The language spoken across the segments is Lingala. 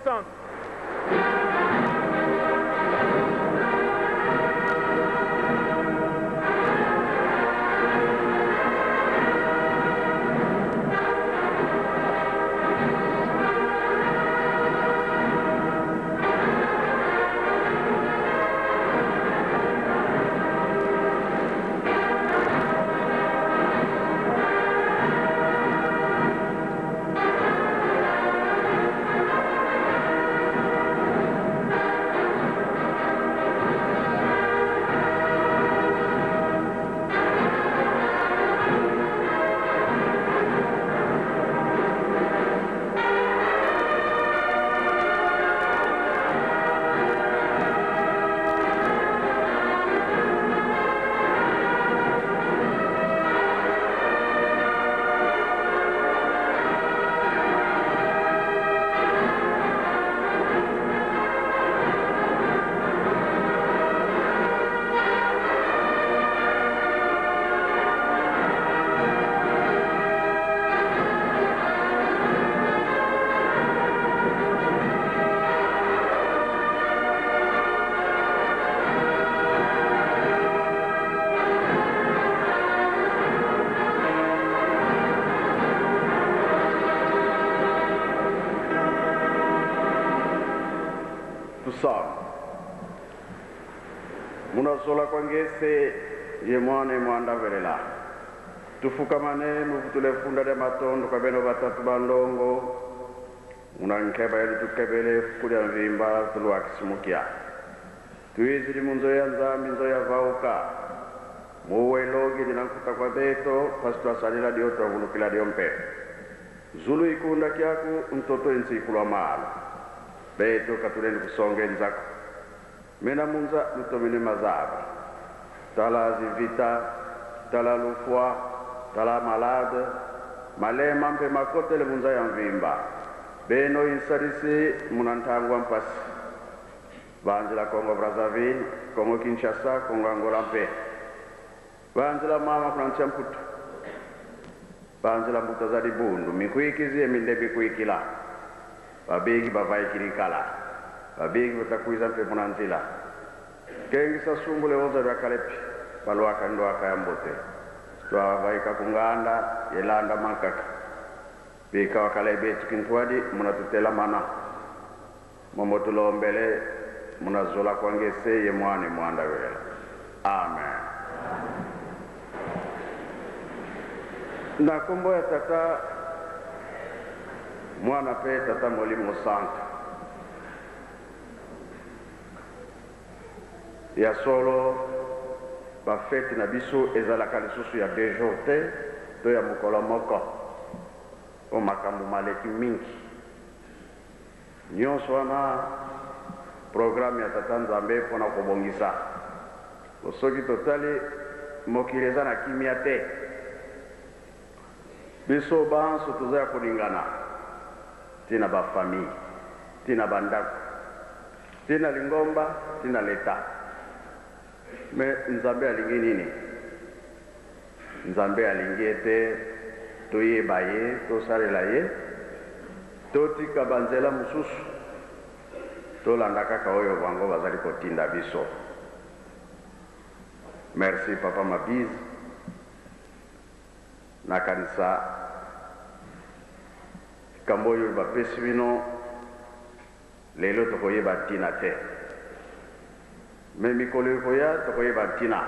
Mosantu. Tusali. Munazola kwa ngese ye mwane mwanda velela. Tufukamane muvutule funda lya matondo kwa beno batatu bandongo. Munankeba yali tukebele kulya mvimba tuluakisimukia. Tuizili munzo ya nzambi nzo ya vauka. Muwe logi linankuta kwa beto pasi twasalila dio twavulukila dio mpe. Zulu ikunda kyaku mtoto insi ikulwa malo. Beto katuleni kusonga enzako. Mena munza lutomene mazaba. Tala zivita, tala lufwa, tala malade, malema mpe makotele munza ya mvimba. Beno insalisi munantangwa mpasi. Banzela Congo Brazzaville, Congo Kinshasa, Congo Angola mpe. Banzela mama kuna ntia mputu. Banzela mbuta za libundu, mikuikizi eminde mikuikila. Babegi bavaikirikala. Babegi batakuiza mpe muna nzila. Kengisa sumbule oza lwa kalepi. Balwaka ndwaka ya mbote. Twavaika kunganda, yelanda mankaka. Bika wakalebe tukintwadi munatutela mana. Momotulombele munazola kwangese ye mwane mwanda wela. Amen. Na kombo ya tata mwana pe tata molimo santo. Ya solo ba fete na biso ezalaka lisusu ya 2 jours te to ya mokolo moko. Po makambo maleki mingi. Nyonso wana programme ya tata Nzambe mpona kobongisa. Po soki totali mokili eza na kimia te. Biso banso toza ya kolingana tina ba famille, tina ba ndako, tina lingomba, tina l'etat. Mais Nzambe alingi nini? Nzambe alingi ete toyeba ye, tosalela ye, totika ba nzela mosusu, tolanda kaka oyo bango bazali kotinda biso. Merci papa Mabiz. Nakanisa likambo oyo bapesi bino lelo tokoyeba ntina te. Me mikolo ekoya tokoyeba ntina.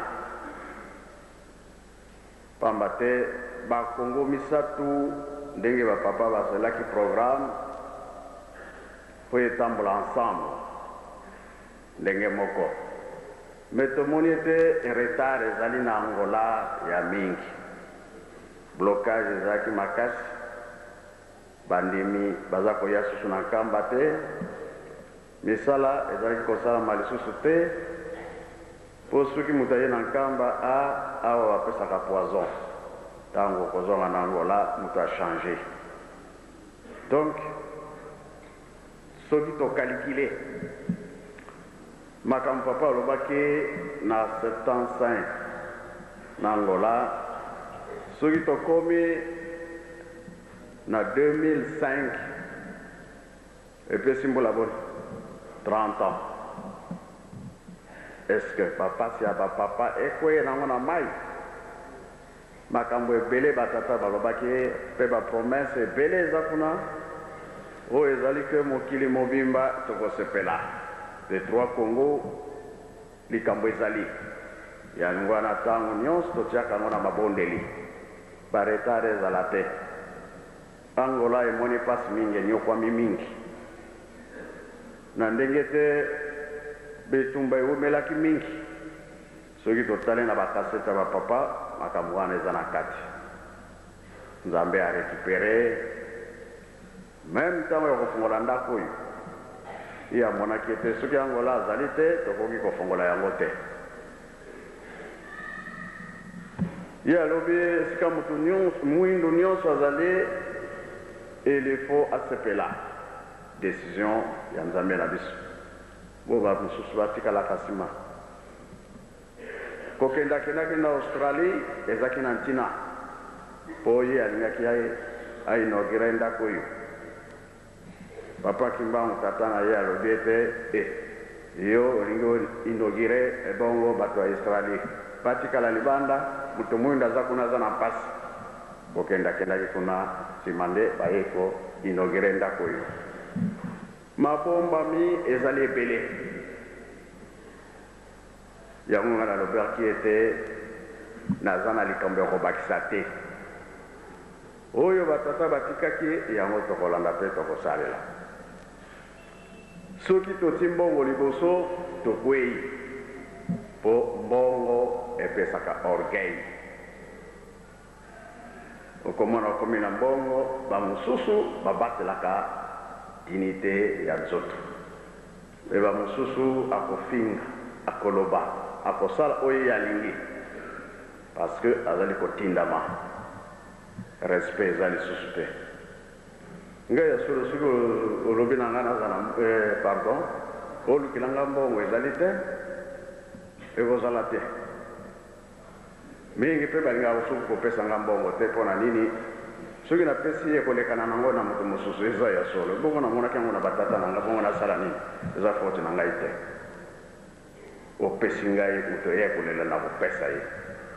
Pamba te bakongo misatu ndenge ba papa basalaki programme po etambola ensemble ndenge moko. Me tomoni ete retard ezali na Angola ya mingi. Blocage ezalaki makasi. Bandimi baza koya susu na Nkamba te. Misala ezalaki kosalama lisusu te. Po soki moto aye na Nkamba a awa bapesaka poison. Tango okozonga na Angola moto a changer. Donc soki tokalikile makambo papa alobaki na 75 na Angola, soki tokomi na 2005 Epesi mbula boni? 30 ans. Est-ce que bapasi ya bapapa ekweye nango na mai? Makambo ebele batata balobaki mpe bapromese ebele eza kuna oyo ezali ke mokili mobimba tokosepela. Les trois Congo likambo ezali yango wana ntango nyonso totiaka yango na mabondeli, baretard ezala te. Angola emoni mpasi mingi, enyokwami mingi na ndenge te bitumba ewumelaki mingi. Soki totali na bakasete ya bapapa, makambo wana eza na kati. Nzambe arécupéré même ntango ya kofungola ndako oyo, ye amonaki ete soki Angola azali te, tokoki kofungola yango te. Ye alobi esika motu mwindu nyonso azali, il faut asepela. Décision ya Nzambe na biso, bo bamosusu batikalaka nsima. Kokendakendaki na Australie ezalaki na ntina mpo ye alingaki ainaugurer ndako oyo. Papa Kimbangu, tata na ye, alobi ete e yo olingi inaugurer, ebongo bato ya Australie batikala libanda, moto mwindo aza kuna, aza na mpasi. Kokendakendaki kuna, nsima nde baye koinaugurer ndako oyo. Mabombami ezali ebele. Yango ngai nalobaki ete naza na likambo ya kobakisa te. Oyo batata batikaki, yango tokolanda mpe tokosalela. Soki toti mbongo liboso, tokwei, mpo mbongo epesaka orgueil. Okomona okomi na mbongo, bamosusu babatelaka dignité ya nzoto, mpe bamosusu akofinga, akoloba, akosala oyo ye alingi, parce que azali kotindama. Respect eza lisusu te. Ngai ya solo, soki olobi na ngai naza na pardon, olukela ngai mbongo, ezali te, ekozala te. Mingi mpe balingaka kosuki kopesa ngai mbongo te. Mpo na nini? Soki napesi ye, ekolekana nango na moto mosusu. Eza ya solo bongo, namonaki yango na batata na ngai. Bongo nasala nini? Eza faute na ngai te. Opesi ngai, moto ye kolela na kopesa ye,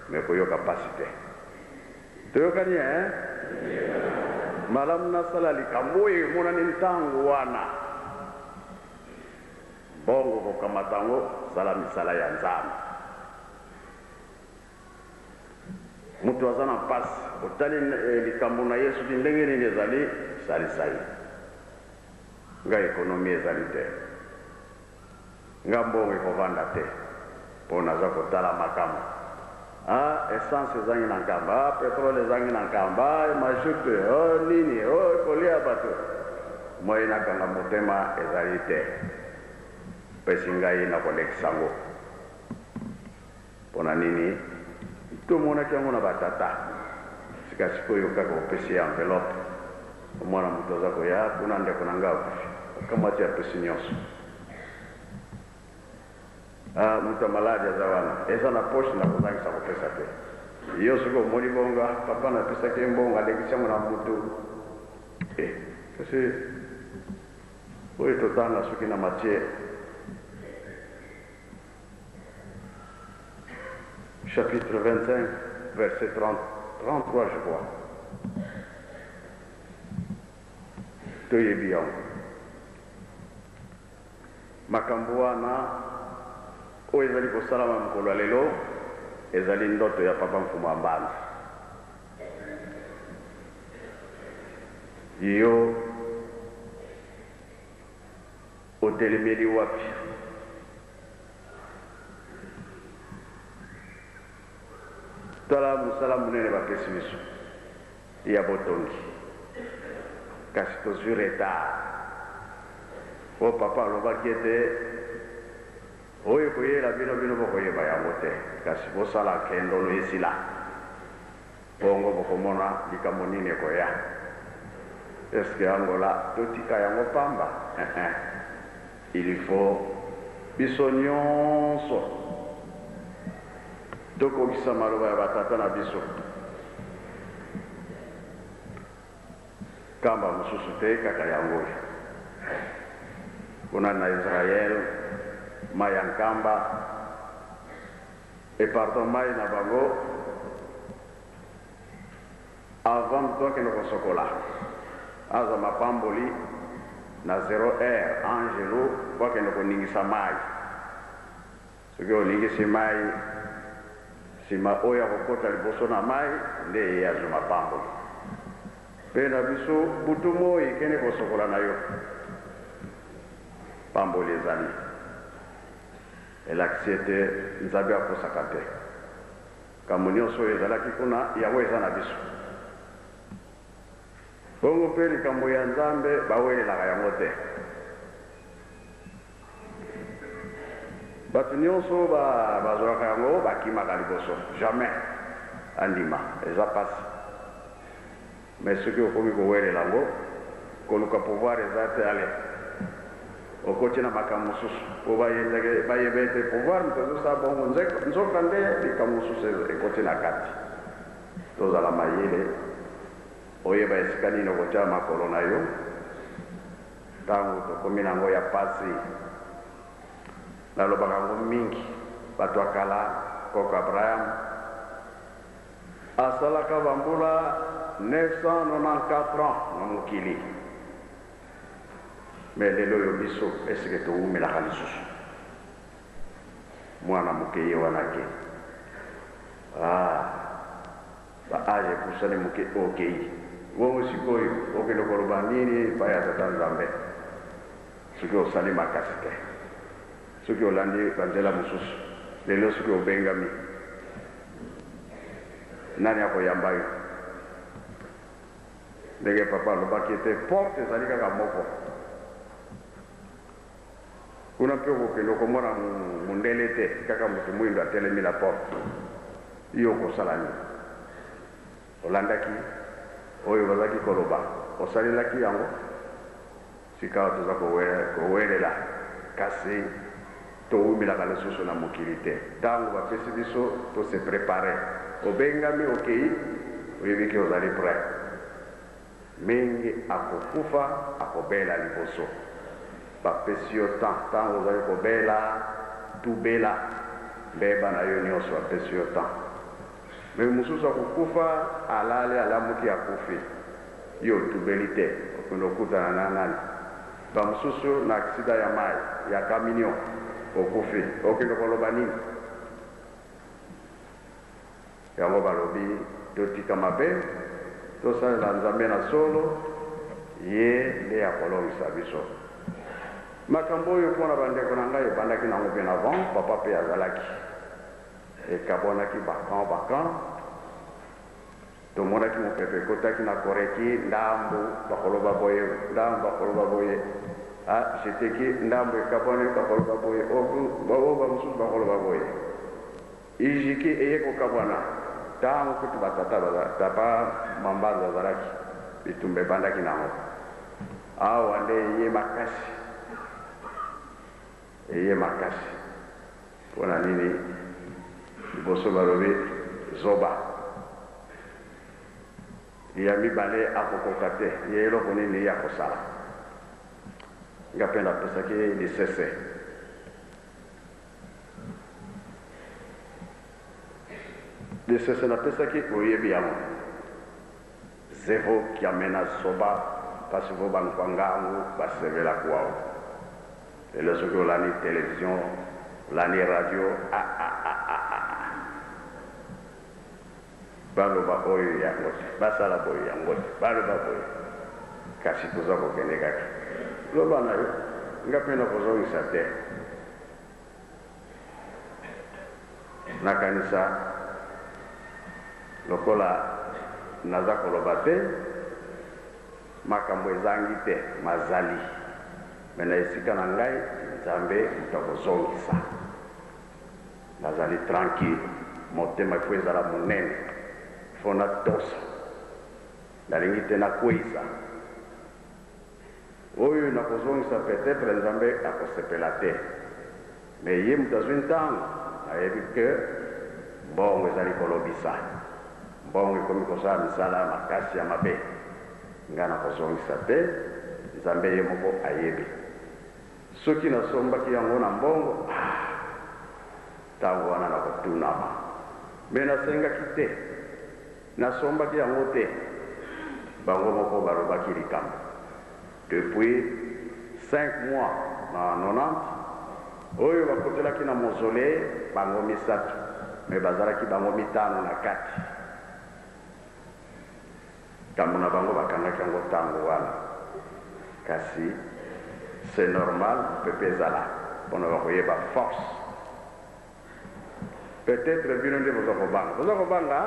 me koyoka mpasi te. Toyokani e malamu. Nasala likambo oyo emonani ntango wana, mbongo kokamata yango, sala misala ya Nzambe. Moto aza na mpasi, otali likambo na ye soki ndenge nini ezali, salisa ye. Ngai économie ezali te, nga mbongo ekovanda te, mpo naza kotala makambo. Ah, essence ezangi na Nkamba, ah, pétrole ezangi na Nkamba, ah, mazout, oh, nini, oh, kolia bato moi nakanga motema ezali te. Pesi ngai na kolekisa yango. Mpo na nini? Tomonaki yango na batata. Sika sikoyo kaka opesi ye enveloppe, omwana moto aza koya kuna, ndeko na ngai akufi, akamwati, apesi nyonso. Ah, moto ya maladi aza wana, eza na poche, na kozangisa kopesa te. Yo soki omoni bongo, ah, papa napesaki ye mbongo, alekisi yango na motu e. Kasi oyo totanga soki na Matthieu chapitre 25 verset 30, 33 je crois, toyebi yango. Makambo wana oyo ezali kosalama mokolo ya lelo ezali ndoto ya papa Mfumu ya Mbanza. Yo otelemeli wapi? Tala mosala monene bapesi biso ya botongi, kasi tozwi retard. Oyo papa alobaki ete oyo ekoyela bino, bino bokoyeba yango te, kasi bosala kendono esila, bongo bokomona likambo nini ekoya. Eske Angola totika yango pamba? Il faut biso nyonso tokokisa maloba ya batata na biso. Kamba mosusu te, kaka yango oyo. Kuna na Israël, mai ya Nkamba et pardon mai na bango avant moto akende kosokola azwa mapamboli na 0 heure angelo po akende koningisa mai. Soki oningisi mai, sima oyo akokota liboso na mai nde ye azwi mapamboli. Mpe na biso butu moi kende kosokola na yo, pamboli ezali. Elakisi ete Nzambe akosaka te. Likambo nyonso oyo ezalaki kuna, yango eza na biso. Bongo mpe likambo ya Nzambe bawelelaka yango te. Bato nyonso bazwaka yango bakimaka liboso, jamais andima, eza pasi. Mais soki okomi kowelela yango, koluka pouvoir eza te, allez okoti na makambo mosusu po bayeba ete pouvoir moto azosala bongo, nzoka nde likambo mosusu ekoti na kati. Tozala mayele, oyeba esika nini okotia makolo na yo. Tango tokomi na yango ya pasi, nalobaka yango mingi, bato ya kala, koko Abraham asalaka ba mbula 994 ans na mokili, mais lelo oyo biso est ce que towumelaka lisusu? Mwana moke ye wana ake, ah Ba age epusani moke okeyi. Bongo sikoyo okende koloba nini epai ya Tata Nzambe soki osali makasi te? Soki olandi ba nzela mosusu lelo soki obengami nani akoyamba yo? Ndenge papa alobaki ete porte ezali kaka moko. Kuna mpe okokende okomona mundele te, kaka moto muindo atelemi na porte. Yo okosala nini? Olandaki oyo bazalaki koloba? Osalelaki yango? Sikawa toza kowelela, kasi towumelaka lisusu na mokili te. Tango bapesi biso to se preparer. Obengami okeyi, oyebi ke ozali pret. Mingi akokufa akobela liboso bapesi yo temps tango ozali kobela tubela mbeba na yo nionso bapesi yo temps mais mosusu akokufa alali alamuki akufi yo otubeli te okende okutana na nani ba mosusu na accident ya mayi ya caminio okufi okende koloba nini Yango balobi, Totika mabe, tosalela Nzambe na solo, ye nde akolongisa biso. Makambo oyo mpo na bandeko na ngai ebandaki nango bien avant, papa mpe azalaki. Ekabwanaki ba camps ba camps. Tomonaki mopepe ekotaki na Koreki, ndambu bakoloba boye, ndambu bakoloba boye. Ah, jeteki, ndambu ekabwani, bakoloba boye, oyo bamosusu bakoloba boye. Ijiki eye kokabwana tango kutu ba tata baza papa Mambanza azalaki bitumba ebandaki nango awa nde eye makasi eye makasi pona nini liboso balobi zoba ya mibale akokoka te ye eloko nini ye akosala nga pe napesaki lisese. Lisese napesaki oyebi yango Zevo kiamena zoba pasi vo ba nkwangangu basevela kuau lelo soki olandi television olandi radio ah ah ah ah ah baloba oyo yango te basala boye yango te baloba boye kasi toza kokende kaka loba na yo nga pe nakozongisa te Nakanisa lokola naza koloba te makambo ezangi te mazali mais na esika na ngai Nzambe moto akozongisa. Nazali tranquille motema il faut ezala monene il faut natosa nalingi te nakweyisa Oyo nakozongisa peut etre Nzambe akosepela te mais ye moto azui ntango ayebi que mbongo ezali kolobisa mbongo ekomi kosala misala ya makasi ya mabe nga nakozongisa te Nzambe ye moko ayebi. Soki nasombaki yango na mbongo, ah, tango wana nakotunama. Mais nasengaki te, nasombaki yango te. Bango moko balobaki likambo. Depuis 5 mois na 90, oyo bakotelaki na mausolee bango misato, mais bazalaki bango mitano na kati. Likambo na bango bakangaki yango tango wana kasi c'est normal mopepe ezala pona bakoyeba force peut etre bino nde boza kobanga boza kobanga?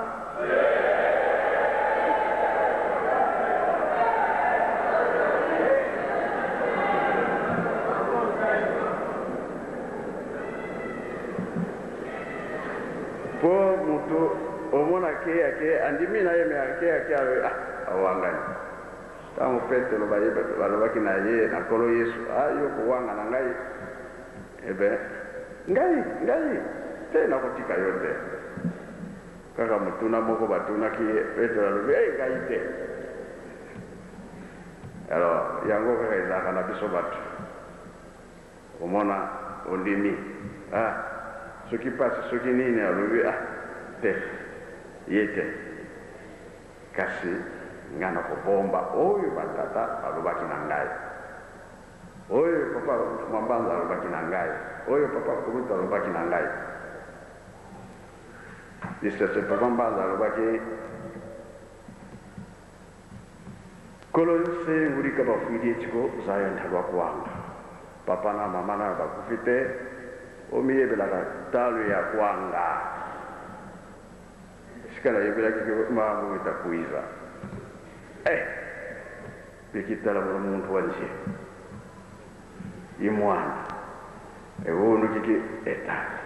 Po mutu omona ake ake andimi na ye me ake ake alobi ah awangani. Tango Petelo balobaki na ye na Nkolo Yesu, ah yo kowangana ngai? Eh ben ngai ngai te nakotika yo te. Kaka motuna moko batunaki ye, Petelo alobi eh ngai te. Alors yango kaka ezalaka na biso batu. Omona ondimi ah soki pasi soki nini alobi ah te ye te kasi nga nakobomba oyo ba tata balobaki na ngai oyo papa Mwambanza alobaki na ngai oyo papa Kulutu alobaki na ngai lisese papa Mbanza alobaki Nkolo yo se ngulika bafuidi etiko zaya ntalwa kwanga. Papa na mama nayo bakufi te, omiyebelaka talo ya kwanga. Esika nayebelaki ke mambo itakuiza. Eh! Bikitala muno muntu wanje. Imwana. Ewundu kiki etata.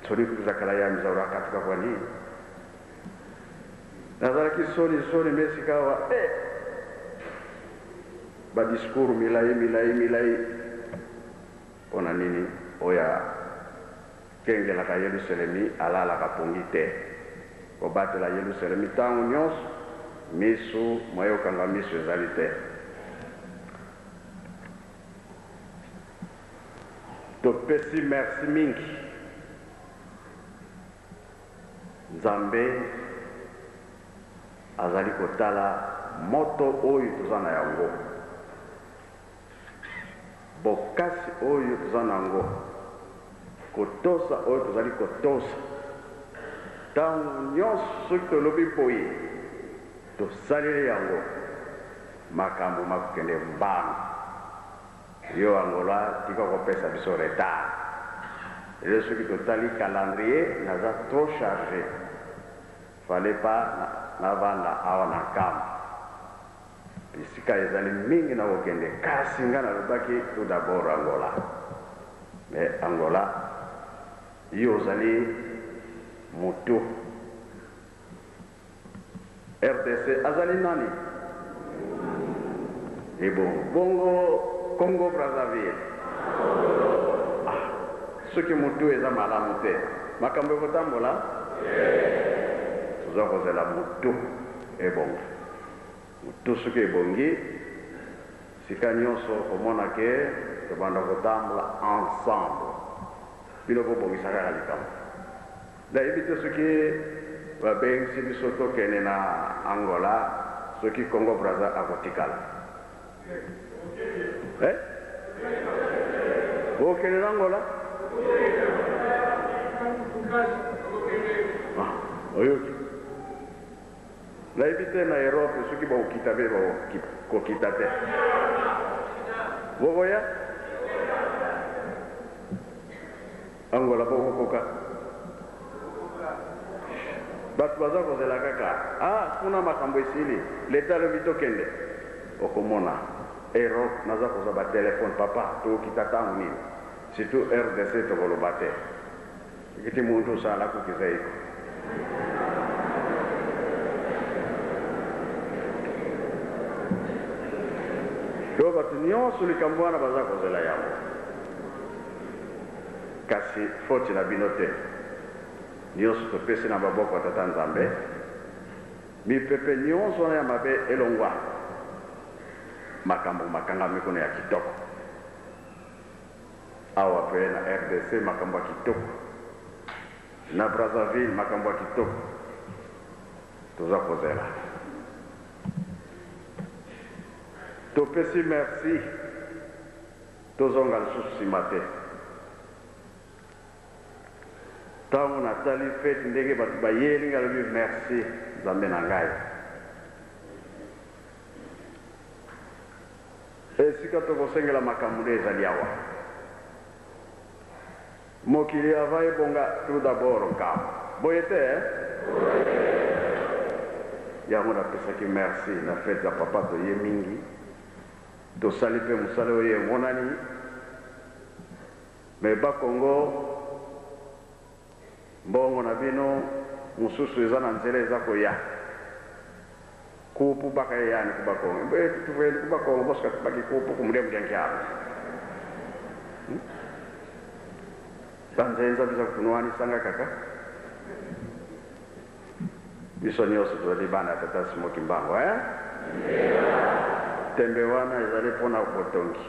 Tsoli kuzakala yamiza urakatuka kwa nini? Nazalaki soni soni mais sikawa eh! Ba discours milayi milayi milayi pona nini? Oyo akengelaka Yeluselemi alalaka pongi te. Kobatela Yeluselemi tango nionso, misu moyen okanga misu ezali te. Topesi merci mingi. Nzambe azali kotala moto oyo toza na yango, bokasi oyo toza na yango, kotosa oyo tozali kotosa. Ntango nyonso soki tolobi boye, tosaleli yango, makambo makokende mbangu. Yo Angola tika kopesa biso retard lelo soki totali calendrier naza trop charge fallait pas navanda awa na nkamba bisika ezali mingi nakokende kasi nga nalobaki tout d'abord Angola mais Angola yo ozali mutu Rdc azali nani? Ebongo bongo Congo Brazzaville? Ah soki mutu eza malamu te makambo ekotambola? Toza kozela mutu ebonga. Mutu soki ebongi sika nionso okomona ke tobanda kotambola ensemble. Bino bobongisa kaka likambo. Nayebi te soki babengisi biso tokende na Angola soki Congo Brazza akotikala. Eh? Bokende na Angola? Ah, oyoki. Nayebi te na Europe soki bakokita mpe bakokita te. Bokoya? Angola boko koka? Batu baza kozela kaka ah kuna makambo esili l'etat alobi tokende okomona Europe naza kozwa ba telephone papa tokokita tango nini surtout rdc tokoloba te kiti muntu osala kukiza iko do batu nionso likambo wana baza kozela yango. Kasi foti na bino te. Nionso topesi na maboko ya Tata Nzambe. Mipepe nionso wana ya mabe elongwa. Makambo makangami kuna ya kitoko. Awa pe na rdc makambo ya kitoko, na Brazzaville makambo ya kitoko, toza kozela. Topesi merci, tozonga lisusu sima te. Tango natali fete ndenge batu bayeli nga nalobi merci Nzambe na ngai. Esika tokosengela makambo nde ezali awa. Mokili avant ebonga tout d'abord Nkamba. Boye te eh? Yango napesaki merci na fete ya papa toye mingi. Tosali pe mosala oyo emonani. Mais ba Kongo mbongo na bino mususu eza na nzela eza koya kupu baka eyani ku bakongo mbe tuveni ku bakongo bosuka tubaki kupu ku mulia mulia nkialo hmm? Banzenza biza kutunuani sanga kaka biso nyonso tozali bana ya tata Simon Kimbangu eh? Tembe wana ezali mpona botongi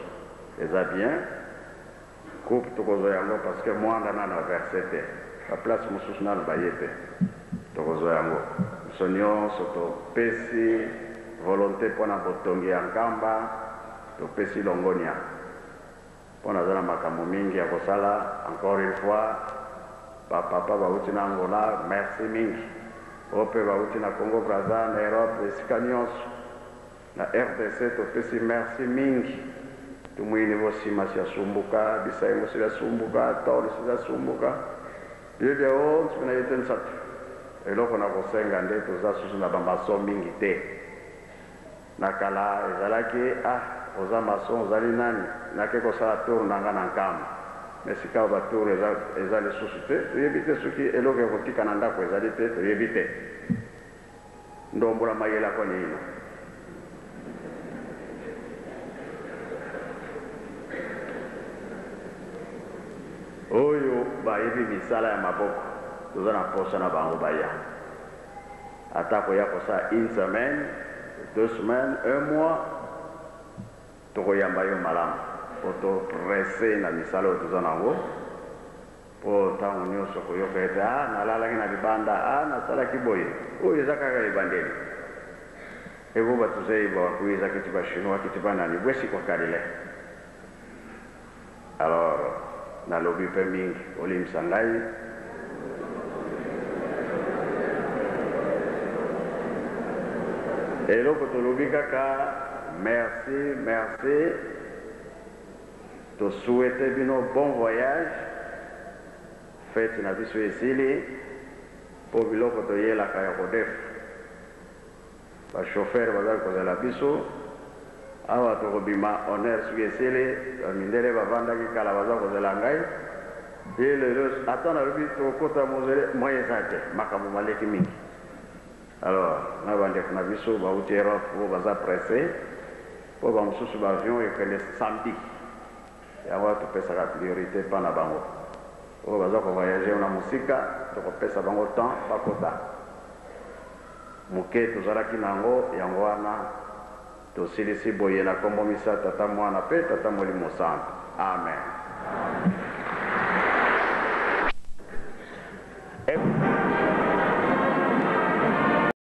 eza bien coupe tokozwa yango parce que mwanda nano averse te ba place mosusu nano baye te tokozwa yango biso nyonso topesi volonté mpona botongi ya Nkamba topesi longonia mpo naza na makambo mingi ya kosala. Encore une fois, ba papa bauti na Angola, merci mingi. Oyo mpe bauti na Congo Brazza, na Europe, esika nyonso na RDC, topesi merci mingi. Tumwini bosima si asumbuka bisayengo si asumbuka tolo si asumbuka bie bia onso na yete nsatu. Eloko na kosenga nde toza susu na bamaso mingi te. Na kala ezalaki ah oza maçon ozali nani nake kosala tour na nga na Nkamba mais sikawa ba tour eza eza lisusu te toyebi te soki eloko ya kotika na ndako ezali te toyebi te ndombola mayela ko nino. Oyo bayebi misala ya maboko toza na posa na bango baya. Ata akoya kosala une semaine, deux semaines, un mois, tokoyamba yo malamu po to presse na misala oyo toza na yango, po tango nionso okoyoka ete ah nalalaki na libanda, ah nasalaki boye, oyo eza kaka ebandeli. Ebo batu zeyi ba kuiza kiti ba chinois kiti ba nani bwesi kwa kalile. Alors nalobi pe mingi bolimbisa ngai. Eloko tolobi kaka merci merci to souhaiter bino bon voyage fete na biso esili po biloko toyelaka ya kodefa. Ba chauffeurs bazali kozela biso awa tokobima honneur soki esili ba mindele bavandaki kala baza kozela ngai ye lelo ata nalobi tokokota mozele moyen eza te makambo maleki mingi alors na bandeko na biso bauti Europe oyo baza presse mpo ba mosusu ba avion ekende samedi yango wana topesaka priorite mpa na bango oyo baza ko voyager na mosika tokopesa bango temps bakota Moke tozalaki na yango, yango wana tosilisi boye na kombo misa Tata, Mwana pe Tata Molimo Santu. Amen.